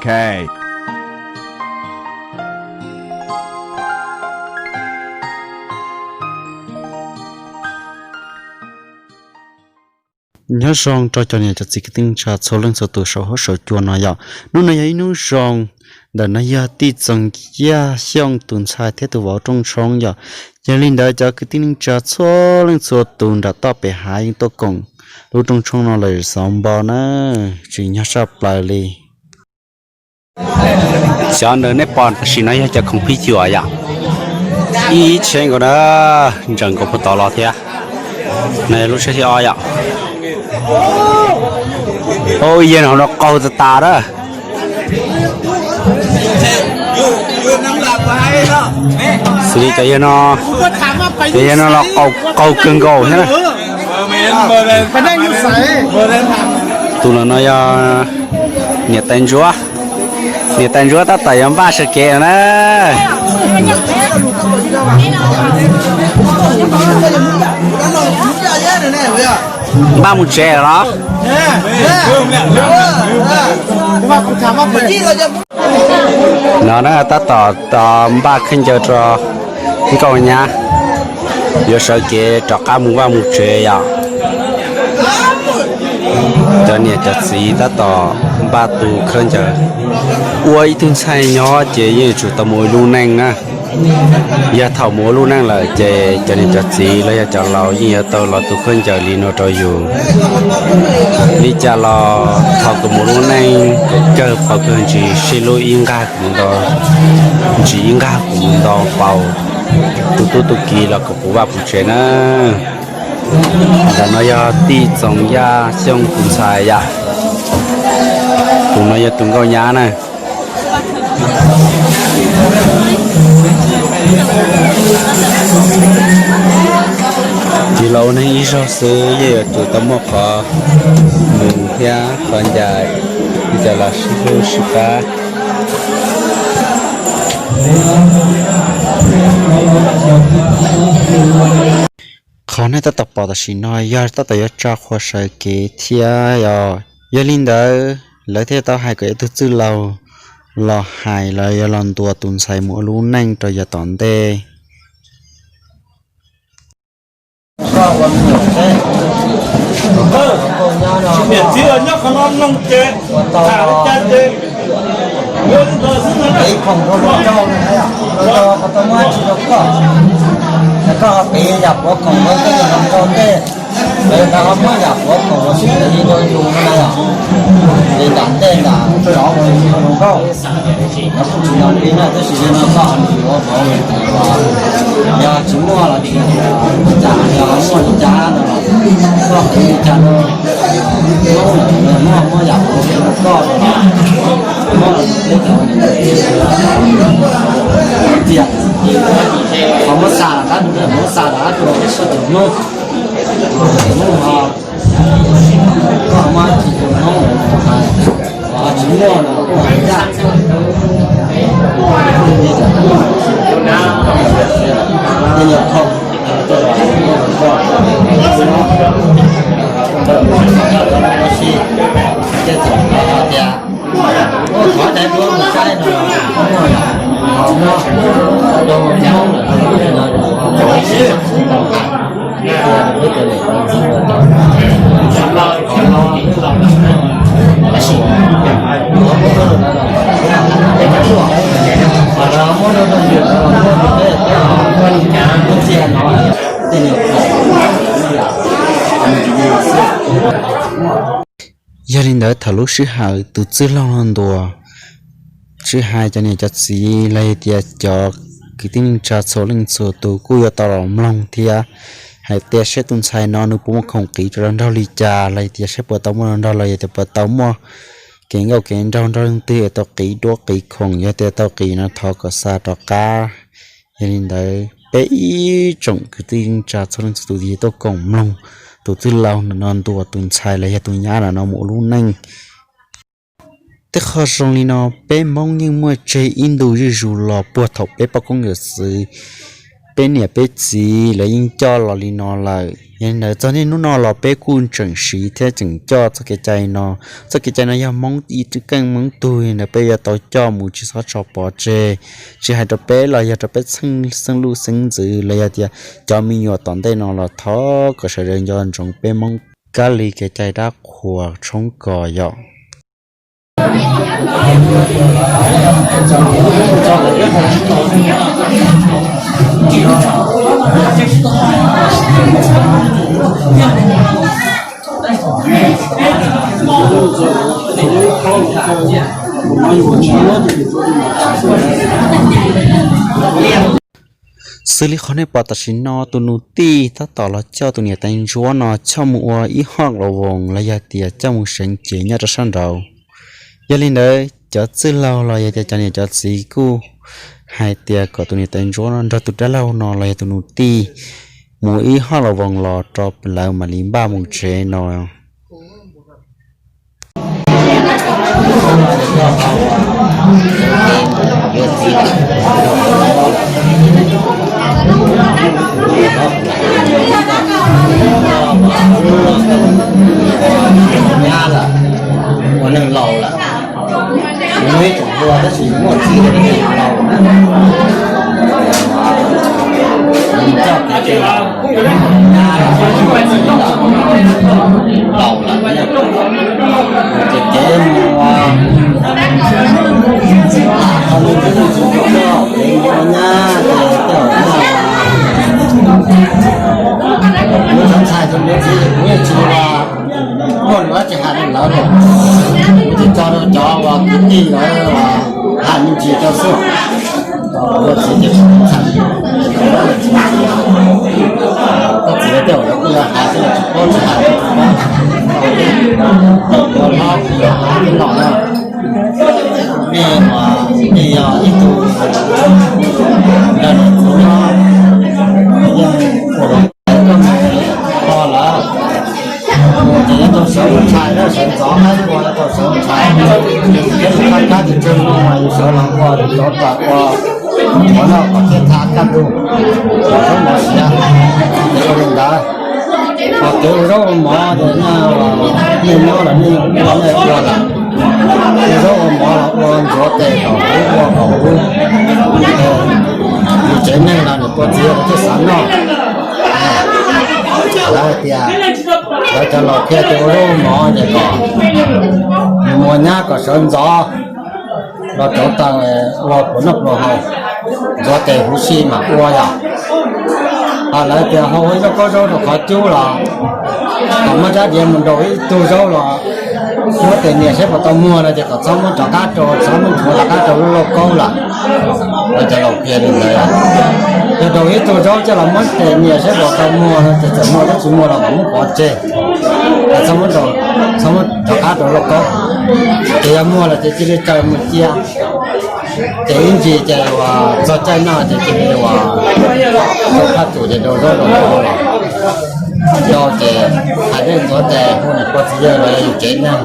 K. Nyob zoo rau cov niam cov txiv kwv tij neej tsa txhua leej txhua tus saum huab saum cua no yom. Hnub no yog ib hnub zoo, ntawm no yog Tij Txoov Yaj Xyooj tus ntxhais thiab tus vauv rooj tshoob yom. Yog li ntawd cov kwv tij neej tsa txhua leej txhua tus nram toj pem hav yeej tuaj koom lub rooj tshoob no lawm xov npo na, tsis nyog saj plaws li. Xyov ntawd nej pom tam sim no yog cov khoom phij cuam yom, ib tsheb nkaus na, ntsaws nkaus puag tod los thiab. No yog lub tsheb thib ob yom. Ub, yawg no qaug tas tas na. Xws li cov yawg no, cov yawg no los qaug kawg nkaus thiab na. Tus no no yog niam tais ntsuab, niam tais ntsuab tab tom yuav npaj sawv kev no na. Npaj mus tsev los? No na, tab tom npaj khaub ncaws rau nkauj nyab, yuav sawv kev rov qab mus vaj mus tsev yom. Cov niam cov txiv tab tom npaj tus khaub ncaws. Ua ib tug ntxhais nyob ces yeej yuav tsum tau mus ua lub neej na. Yog thaum mus ua lub neej lawm ces cov niam cov txiv los yog cov laus yeej yuav tau los tus khaub ncaws li no rau yus. Li cas los thaum kuv mus lub neej kawg paus kawg ntsis sib hlub ib nqag kuv mus nto, ntsis ib nqag kuv mus nto paus, tus tub tus kiv los kom puv vaj puv tsev na. Ntawm no yog Tij Txoov Yaj Xyooj tus ntxhais yom. Tus no yog tus nkauj nyab na. Ces los ua neeg ib zaug xwb yeej yuav tsum tau muaj qhov mus thiab qhov ncaim, li cas los sib hlub sib pab. Qhov nej tab tom pom tam sim no yog tab tom yuav tsa qhua sawv kev thiab os. Yog li ntawd lawv thiaj tau hais kom ib tug txwj laug los hais, lawv yuav los ntuas tus ntxhais mus ua lub neej rau yav tom ntej. Niam txiv los nyob qhov no mloog ces tham li cas ces ua li ntawd xwb no na. Ib khoom rau hluas nraug no, hluas nraug qhov tau muab dab tsi rau koj, es koj ho piv yam puav khoom rau tej hluas nraug tej, lawv ho muab yam puav khoom los sib piv rau yus no na yom. Ces nram ntej nram tsov uas yus hluas nkauj, lawv kuj tsis nco qab na, tab sis yog no koj ho yuav vauv, yog tsis muaj los tsis ua cas, yog ho muaj li cas no los koj piv li cas no, muab muab yam puav rau koj, muab los teb cov tias qhov muab xa rov qab, muab xa rov qab rau koj tus hnub, tus hnub ho koj muab tsis tus hnub, qhov tsis muaj los kuj hais yaj, tej nyuag khoom, tab sis tej thaum tias ua qhov cai dua mus saib no los muaj, rau hmoob lawm no, Yog li ntawd thaum lub sij hawm tus txwj laug los ntuas, sib hais cov niam cov txiv los yog tias cov kwv tij neej tsa txhua leej txhua tus kuj yuav tau los mloog thiab hais tias saib tus ntxhais no nws puas muaj khoom qiv rau hluas nraug li cas, los yog tias saib puas tau muaj hluas nraug los yog tias puas tau muaj kev nkauj kev nraug nrog leej twg es tau qiv duab qiv khoom, yog tias tau qiv no thov kom xa rov qab. Yog li ntawd peb ib tsoom kwv tij neej tsa txhua leej txhua tus tuaj koom mloog tus txwj laug no ntuas tus ntxhais los yog tus nyab no mus ua lub neej. Tej qho zoo li no peb Hmoob yeej muaj tseg ib ntu zuj zus los puag thaum peb poj koob yawm txwv peb niam peb txiv lawv yeej coj los li no lawm. Yog li ntawd txog niaj hnub no los peb kuj tseem siv thiab tseem coj txoj kev cai no. Txoj kev cai no yog Hmoob ib tug keej Hmoob tug, yog li ntawd peb yuav tau coj mus tsis txhob tso pov tseg. Tsis hais rau peb los yog rau peb txheej xeeb luj xeeb ntxwv los yog tias cov me nyuam tom ntej no los thov kom sawv daws nco ntsoov peb Hmoob kab li kev cai dab qhuas tshoob kos yom. Xws li qhov nej pom tam sim no, tus nus tij tab tom los coj tus niam tais ntsuab no coj mus ua ib hoj los voos los yog tias coj mus seev cev nyob rau sab nraud. Yog li ntawd cov txwj laug los yog tias cov niam cov txiv kuj hais tias kom tus niam tais ntsuab no nrog tus dab laug no los yog tus nus tij mus ib hoj los voos los rau lawv mam li npaj mus tsev no. Ua neeg laus lawm, muaj ib tsoom hlua tab sis muaj txiv rau neeg laus na. Coj kev cai, laus lawm, ces kev mus, kev mus nyab, tej zaum lub txheej ntxhais tus niam txiv kuv yeej tsis ua, muaj lus dab tsi hais rau lawv li, kuv tsuas tso rau cov uas kwv tij lawv hais me ntsis rau xwb. Ua txiv ces tsis txhais, koj txiv tej zaum lawv kuj yuav hais xwb, tsis paub tsis hais, ua hlob kuv yuav hais tib los na. Nej, nej yog ib tug ntawm niam txiv nyob, yeej ua rau koj mus ho lawm, ces yuav tau sawv mus tshais, sawv ntxov qaib qua yuav tau sawv mus tshais, thiab yus thaj kab tus tswg no mas yus sawv los ua rau cov tas ua, qhov no kom thiaj tha kaj ntug, sawv mov siav, ces ua li ntawd. Ho kev ua zaub ua mov ces nej nyob los nej ua nej ua lawm, ua zaub ua mov los ua ntxuav tes kom huv ua kom huv, yus tsev neeg los niam pog txiv lawv thiaj xav noj. Lawv hais tias, lawv cov laus qhia tias ua zaub ua mov ces kom mus ua nyab kom sawv ntxov los rauv taws ua pluas noj pluas haus, ntxuav tes huv si mam ua yom. Ho lawv tias ho ua zaub qaub zaub rau qhov cub los kom muab rab diav mus nraus ib tug zaub los muab tes nias seb puas tau muag no ces kom txhob muab rov qab rau, txhob muab ntxuav rov qab rau lub lauj kaub lawm. Lawv cov laus qhia li ntawd. Yog nraus ib tug zaub coj los muab tes nias seb puas tau muag no ces txawm muag thiab tsis muag los kom muab pov tseg, txhob muab, txhob muab rov qab rau lauj kaub. Ces yog muag lawm ces cia li caws mus cia. Ces ib ntsis ces uas txog caij noj ces cia li uas rau phaj tus ces rau zaub rau mov los rau ces hais dej ntxuav tes hu niam pog txiv yawg los yog yus tsev neeg,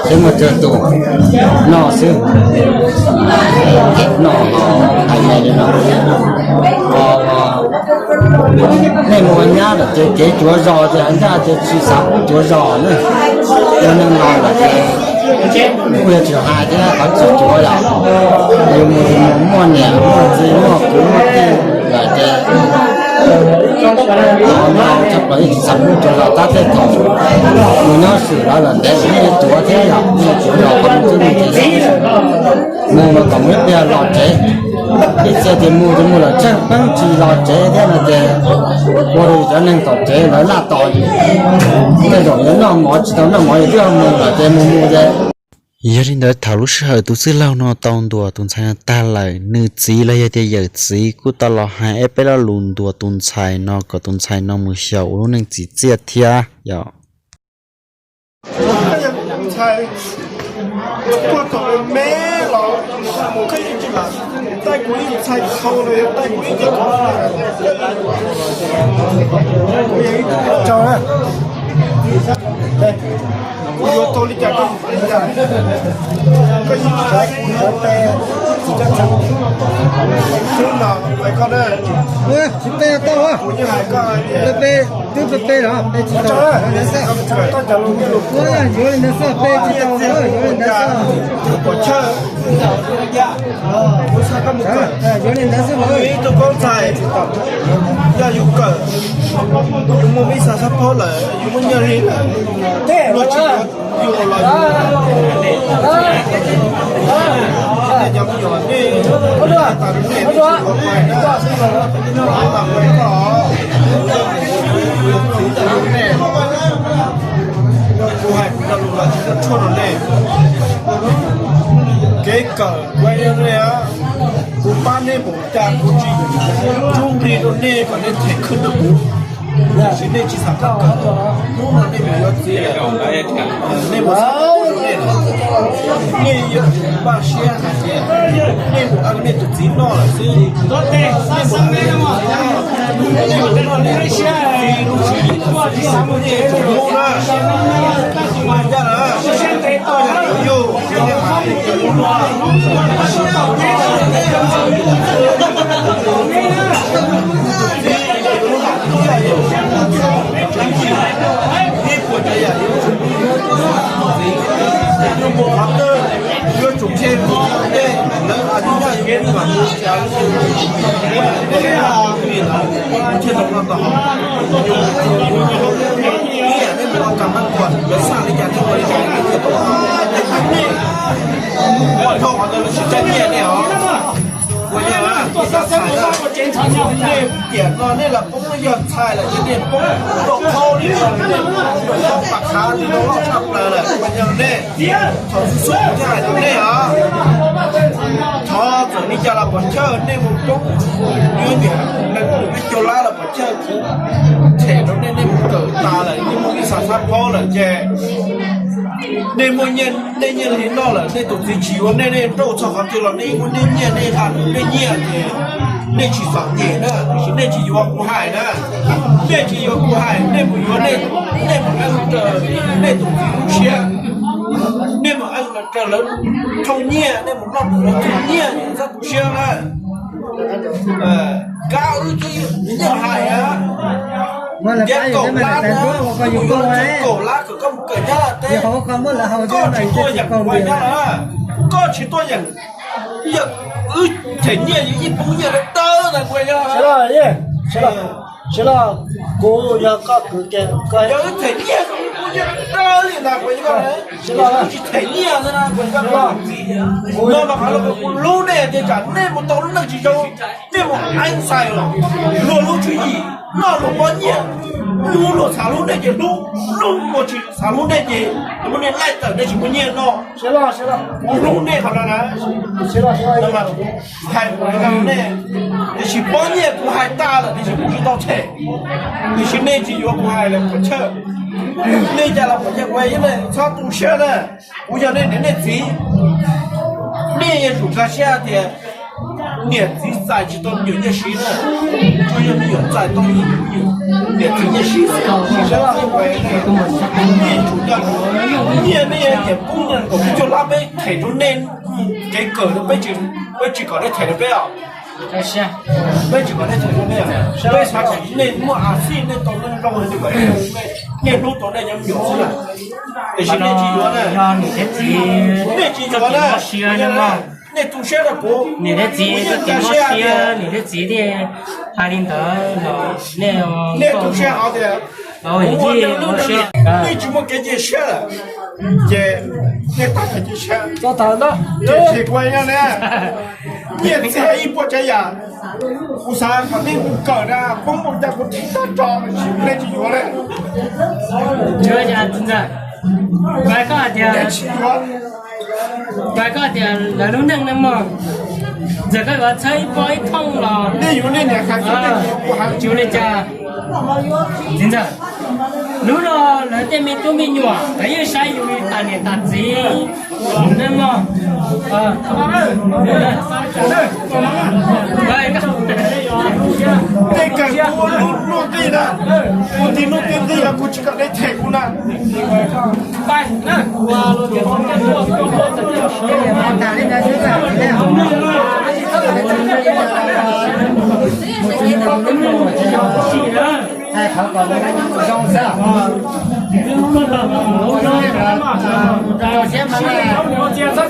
twb muaj tsawg tus noj xwb, noj hais li no. Nej mus ua nyab lawm ces kev cuav zos ces hais ncaj ces tsis xav pub cuav zos ne. Ua neeg laus lawm ces kuj yuav tsis hais thiab qhov tsis cuav yom. Yus mus yus mus muaj niam muaj txiv muaj kwv muaj tij lawm ces tshaj plaws yeej tsis xav pub cuav zos tab tej thaum mus nyob swm lawv lawm ntev yeej cuav thiab yom, yeej cuav zos qhov mus twb mus ces mus los kom mus ib pliag los tsev. Ib txhia ces mus ces mus lawm tsheej peeb tsis los tsev thiab no ces ua rau cov neeg tom tsev lawv laj tos yus. Tej zaum yuav noj mov tsis tau noj mov yus twb mus lawm ces mus mus ces. Yog li ntawd thaum lub sij hawm tus txwj laug no tau ntuas tus ntxhais no tag lawm, nws txiv los yog tias yawm txiv kuj tau los hais ib peb lo lus ntuas tus ntxhais no kom tus ntxhais no mus xyaum ua lub neej txim txiaj thiab yom. Peb tau, peb twb peb peb los peb tsis tau. Yuav li ntawd xwb, peb tsis tau, yuav li ntawd xwb. Yuav li ntawd xwb los. Yog yus kawm, yus muaj ib xav sab paub lawm, yus muaj nyiaj li lawm, luag tsis yuav yus los yus, nej cov me nyuam nej, kuv hais lo lus los tsis tau tshuaj rau nej. Kev kawm kuv hais rau nej, kuv pab nej npaum cas kuv tsis txhub nqi rau nej kom nej them khwb rau kuv. Tiam sis nej tsis xav kawm, hnub no nej mus yuav txiv lawm, nej mus xav rau nej, nej yuav tsum npaj siab hais tias nej mus ua nej tus txiv noj lawm xwb. Nej mus ua nej tus txiv noj, nej mus noj nej tus txiv lub tswv yim, nej tsum hlub na. Ncaj na, yus Ua tiam no nej los poob yog ntxhais lawm ces nej poob rau qhov li no, nej poob rau pam qhav li no loj tshaj plaws lawm. Ua yog nej, thaum xub xub kuv thiaj hais rau nej os, thov txawm li cas los pom chawj nej mus poob, nej niam nees nkaum peb caug lab los pom chawj, kuv them rau nej, nej mus kawm tas lawm, nej muaj ib xav sab paub lawm ces nej muaj nyiaj, nej nyiaj li noj lawm, nej tus txiv tsis yuav nej, nej nrauj txog qhov twg los nej muaj nej nyiaj, nej hla nej nyiaj ces nej tsis txom nyem na, tiam sis nej tsis yuav kuv hais na. Nej tsis yuav kuv hais, nej mus yuav nej, nej mus eej raws nej tus txiv lub siab, nej mus eej raws lawv thooj nyiaj, nej mus noj raws lawv thooj nyiaj, nej txhob tu siab na. Kab wb twb yeej hais tias kaum lab, kaum lab kom koj mus kawm Nyab Laj teb, koj tsis tuaj yeem kuv Nyab Laj, koj tsis tuaj yeem, wb them nyiaj yus ib poob nyiaj dawb dawb ntag kuv Nyab Laj. Sawv daws, kuv yog koj kwv, yog wb them nyiaj ib poob nyiaj dawb dawb li ntag kuv Nyab Laj. Wb tsis them nyiaj xwb na kuv Nyab Laj. Kuv no mas qhov kuv hlub nej tias tsam nej mus tau lub neej tsis zoo, nej mus eej xais los luag lub tswv yim, noj luag pob nyiaj, hlub luag xav hlub nej ces hlub, hlub luag tsis xav hlub nej ces muab nej laij tawm nej tsis muaj nyiaj noj. Kuv hlub nej qhov no na. Hais nej, tiam sis pob nyiaj kuv hais tag lawm tiam sis kuv tsis tau them, tiam sis nej tsis yuav kuv hais los pom chawj, nej cas los pom chawj kuv hais, txhob tu siab na. Kuv yog nej niam nej txiv, nej yuav tsum nkag siab tias niam txiv txais tsis tau me nyuam nyiaj siv na, tsuas yog me nyuam txais tau niam txiv nyiaj siv xwb. Nej yuav tsum nco ntsoov, nyiaj nej nyiam poob nees nkaum peb caug lab peb them rau nej kev kawm no, peb tsis kom nej them rau peb os. Peb tsis kom nej them rau nej, peb xav kom nej muaj a xij, nej tau neej zoo, nej hlub tau nej cov me nyuam xwb na. Tiam sis nej tsis yuav na, nej tsis yuav na, nej tu siab rau kuv, niam thiab txiv, niam thiab txiv thiaj hais li ntawd los nej, nej tu siab hais tias kuv ua neej, nej tsis muaj kev cia siab lawm, ces nej tag kev cia siab. Tiam sis kuv nyob na, nyiaj txiag ib puas tsav yam, kuv xav kom nej mus kawm na, poob mus cas kuv thim tag tso, nej tsis yuav na. Hais koj hais tias, hais koj hais tias lawv lub neej ne mog, ntxawm koj yuav txhawb ib pob ib thooj los, nej yuav nej niam hais, tsis ua li cas. Txiv ntxawm, hnub no lawv tej me tub me nyuam lawv yeej saib yus li tas niam tas txiv ne mog. Tej kawm kuv ua luaj tij na, ua tij luaj tij tij yog kuv tsis kom nej them kuv na. Qhov kom zoo xwb. Rau siab mas, ua li mas, rau siab mus,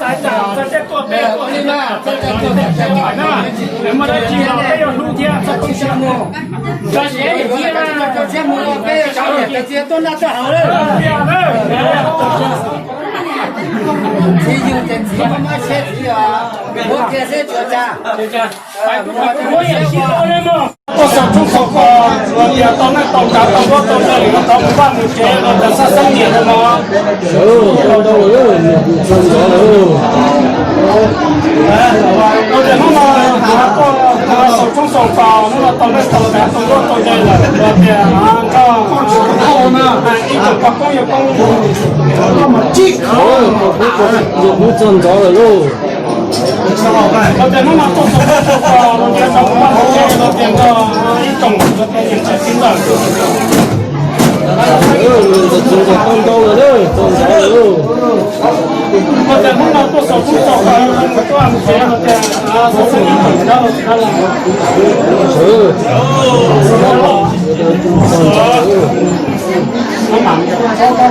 peb yuav rau siab mus, peb yuav rau niam rau txiv tuaj noj tuaj haus lawm. Txiv yug ces txiv maj mab siab txiv os, ua kiag xwb tsuav tsa. Tuaj saum tshoob saum kos los tias tau neej tau tsav tau nkuaj tau ntsej los tau mus vaj mus tsev los tias xab xeeb nyiam rau no. Los tias hnub no kuv tuaj saum tshoob saum kos hnub no tau neej tau tsav tau nkuaj tau ntsej lawm los tias nrog ib tsoom poj koob yawg koob los tias hnub no tuaj saum tshoob saum kos los tias tau mus vaj mus tsev los tias nrog ib tsoom los tias niam tais txiv ntxawm. Los tias hnub no tuaj saum tshoob saum kos los tias tuaj mus tsev los tias xab xeeb ib tsoom dab los tias dab los.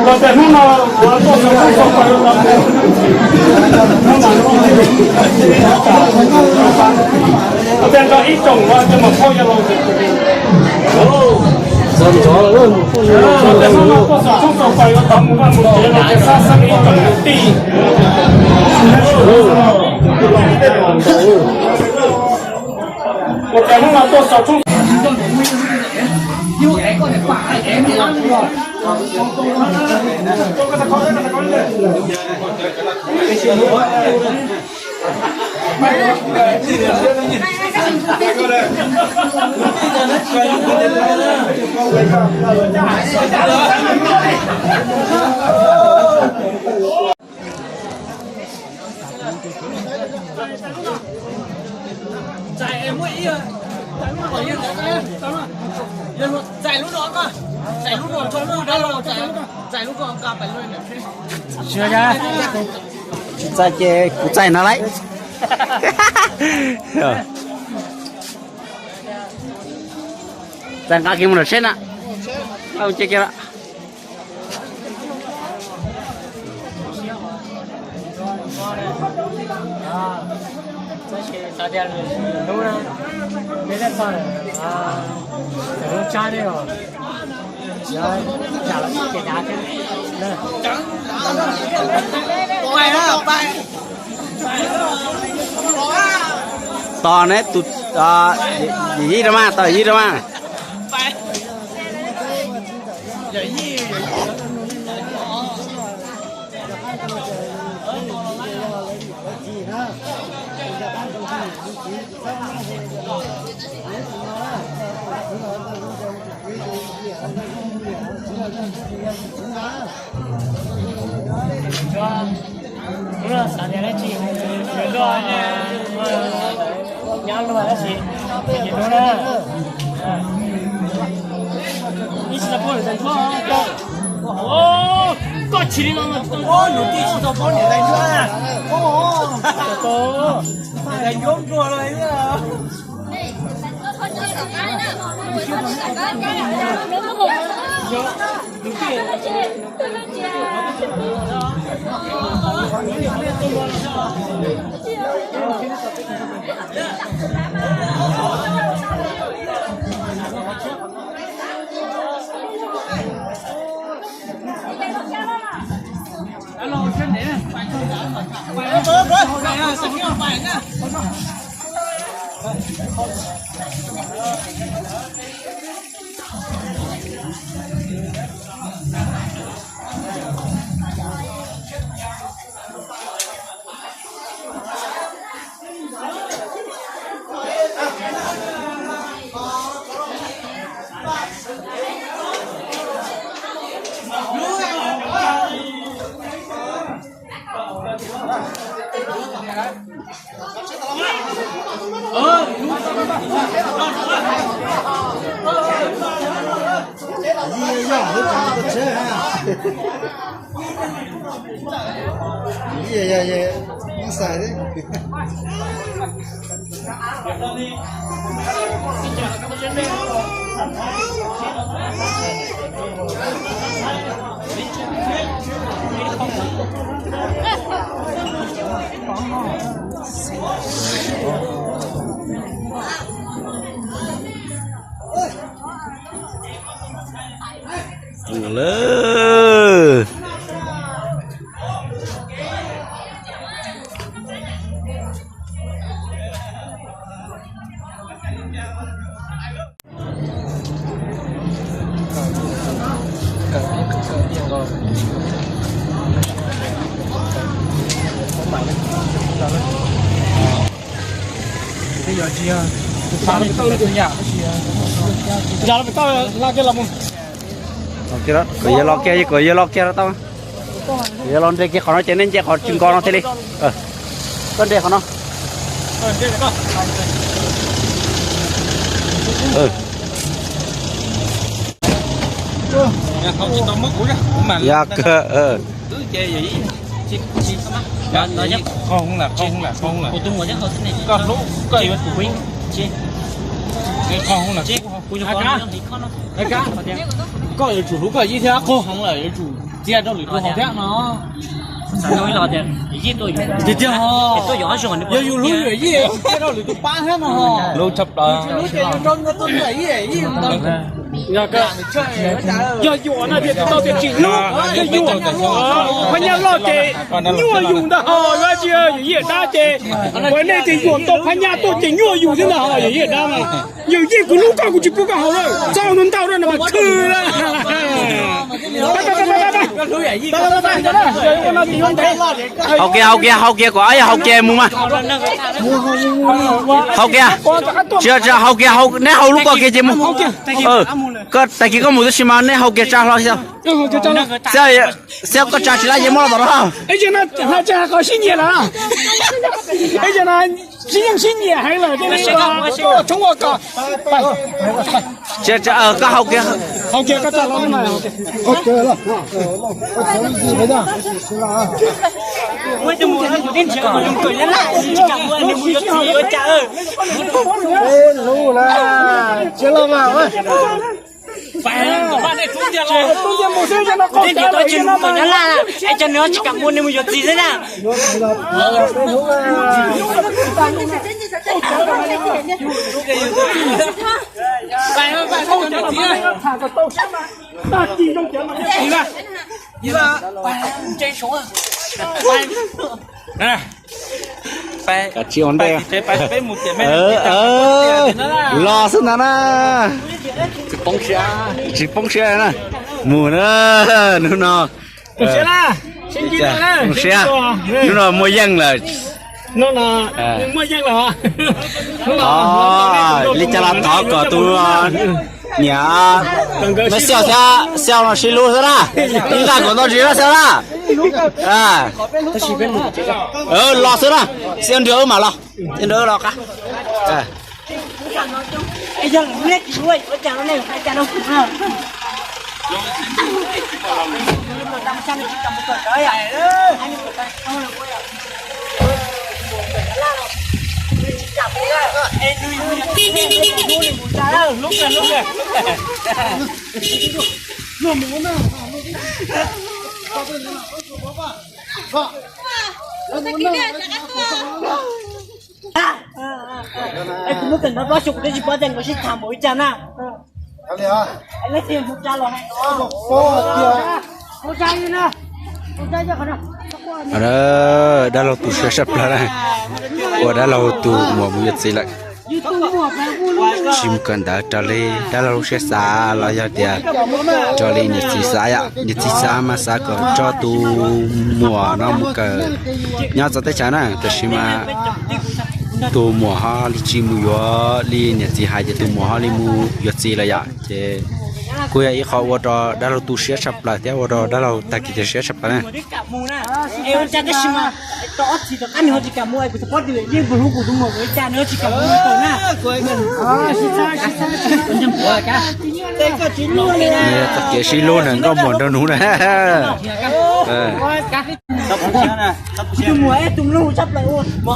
Los tias hnub no tuaj saum tshoob saum kos los tias hnub no los tias nrog ib tsoom los tias mam phauj yog los Txog ntxov lawm. Los tias hnub no tuaj saum tshoob saum kos yuav tau mus vaj mus tsev los tias xab xeeb ib tsoom kwv tij. Los tias hnub no tuaj saum tshoob Tsis txais ces kuv txais no lauj. Txais nqa kiag mus lawm seb na. Tau ces kiag lawm. Tos neb tus yij rau mas, tos yij rau mas. Xav tias dab tsi, nyob luag tab sis, ces hnub na, ib tsis tau paub niam tais ntsuab, koj chim li no, nws tij tsis tau paub niam tais ntsuab, niam tais ntsuab nquag los. Kuv yuav los kiag, kuv yuav los kiag rau tau. Kuv yuav los nres kiag qhov no ces nej nce qhov tsis nko no thiaj li. Koj nres qhov no. Ya kawg. Koj yuav tsum hlub koj yij thiab, qaug heev lawm yuav tsum txia rau lwm tus haus thiab no. Tiag tiag, yog yus hlub yus yij, txia rau lwm tus pab thiab no. Yog yuam no ces tsis tau tias tsis hlub, yog yuam. Phab nyaj loj ces nyuaj yus ntag ho, yus yij dab ces, ua nej ces yuam tau phab nyaj tuaj ces nyuaj yus thiab ntag ho, yus yij dab na. Yawm yij, kuv hlub koj, kuv tsis pub koj haus lawm, txhob ua ntau rau no mas khw lawm. Hau kiag, hau kiag, hau kiag, kuv ab, yog hau kiag mus mas. Hau kiag, tsis, tsis hau kiag, neb hau lub ko kiag ces mus. Koj tag kis koj mus tab sis mas neb hau kiag tsa hlo xwb. Xyov koj tsa tsis laj ces muab los tom no. Sib nyiam heev lawm. Koj hau kiag. Tus ntawd tsis kam mus tom Nyab Laj, es cov nws tsis kam mus, nws mus yuav txiv xwb na. Kav tsij ua ntej. Los xwb ntag na. Tsis poob siab na. Mus na, hnub no. Hnub no muaj yeej lawm. Li cas los thov kom tus niam no xyaum thiab xyaum no sib hlub xwb na. Ib nqaj kom ntau ntsis xwb na. Los xwb na, xyaum nrog wb mam los, nrog wb los qab. Kuv muab tawm ntawv pab xyuas kuv twb tsis paub tias nkawd sib tham npaum li cas na. Dab laug tu siab tshaj plaws na, ua dab laug tus muam mus yuav txiv lawm. Tsis mus kawm ntawv raws li dab laug lub siab xav los yog tias raws li niam txiv xav yom. Niam txiv xav mas xav kom tso tus muam no mus kawm nyob txawv teb chaws na, tab sis mas tus muam ho li tsis mus yuav li niam txiv hais ces tus muam ho li mus yuav txiv lawm yom. Ces kuj yog ib qho ua rau dab laug tu siab tshaj plaws thiab ua rau dab laug tag kev cia siab tshaj plaws na. Tag kev sib hlub na nkauj muam nraug nus na. Tus muam es tus mloog tshaj plaws ua,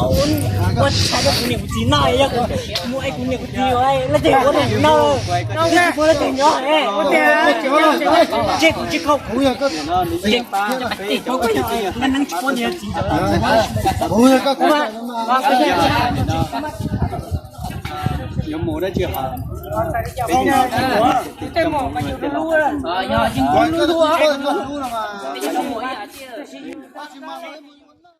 ua tshais rau kuv niam kuv txiv noj, yog kuv muam es kuv niam kuv txiv ua, leej twg ua leej twg noj, leej twg ua leej twg nyob. Tseg kuv tsis khaum kuv, tseg kuv tsis khaum kuv, neeg tsis pub niam txiv. Yuav mus dab tsi hos? Tej mus mas yus lub lub, yus lub lub, yus lub lub.